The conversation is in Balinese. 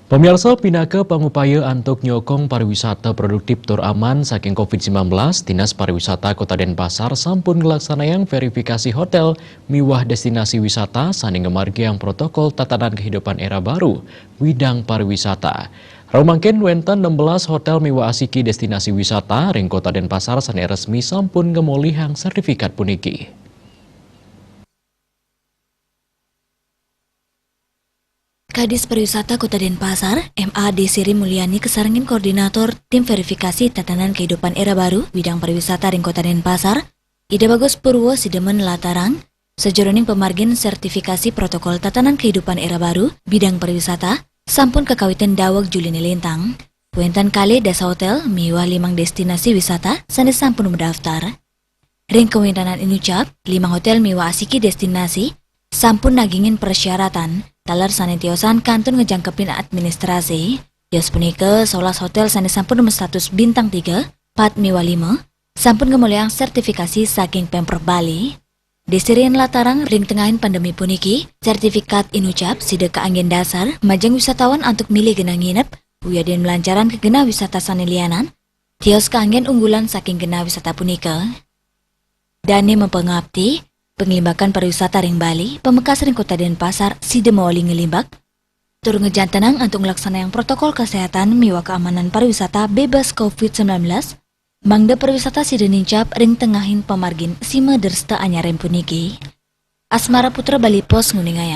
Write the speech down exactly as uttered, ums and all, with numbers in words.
Pamiarsa, pinaka pangupaya antuk nyokong pariwisata produktif tur aman saking covid sembilan belas, Dinas Pariwisata Kota Denpasar sampun nglaksanayang verifikasi hotel miwah destinasi wisata sane ngamargiang protokol tatanan kehidupan era baru widang pariwisata. Rauh mangkin wenten enam belas hotel miwah asiki destinasi wisata ring Kota Denpasar sane resmi sampun ngamolihang sertifikat puniki. Kadis Pariwisata Kota Denpasar, M A D Sri Mulyani, kasarengin Koordinator Tim Verifikasi Tatanan Kehidupan Era Baru bidang pariwisata ring Kota Denpasar, Ida Bagus Purwo, sida nlatarang, sajeroning pamargin sertifikasi protokol tatanan kehidupan era baru bidang pariwisata sampun kakawitin daweg Juline lintang. Wenten kalih dasa hotel miwah limang destinasi wisata sane sampun madaftar. Ring kawéntenan inucap, limang hotel miwah asiki destinasi sampun nagingin persyaratan taler sane tiosan kantun ngejangkepin administrasi. Tios punika solas hotel sane sampun mastatus bintang tiga, pat miwah lima, sampun ngamolihang sertifikasi saking Pemprov Bali. Desiri nlatarang ring tengahing pandemi puniki, sertifikat inucap sida kaanggen dasar majeng wisatawan antuk milih genah nginep, wiadin mlancarang ka genah wisata sane lianan, tios kaanggen unggulan saking genah wisata punika. Dane mapangapti, panglimbakan pariwisata ring Bali, pamekas ring Kota Denpasar sida mawali nglimbak, tur ngejantenang antuk nglaksanayang protokol kesehatan miwah keamanan pariwisata bebas covid sembilan belas, mangda pariwisata sida nincap ring tengahing pamargin sima dresta anyar puniki. Asmara Putra, Bali Post, nguningayang.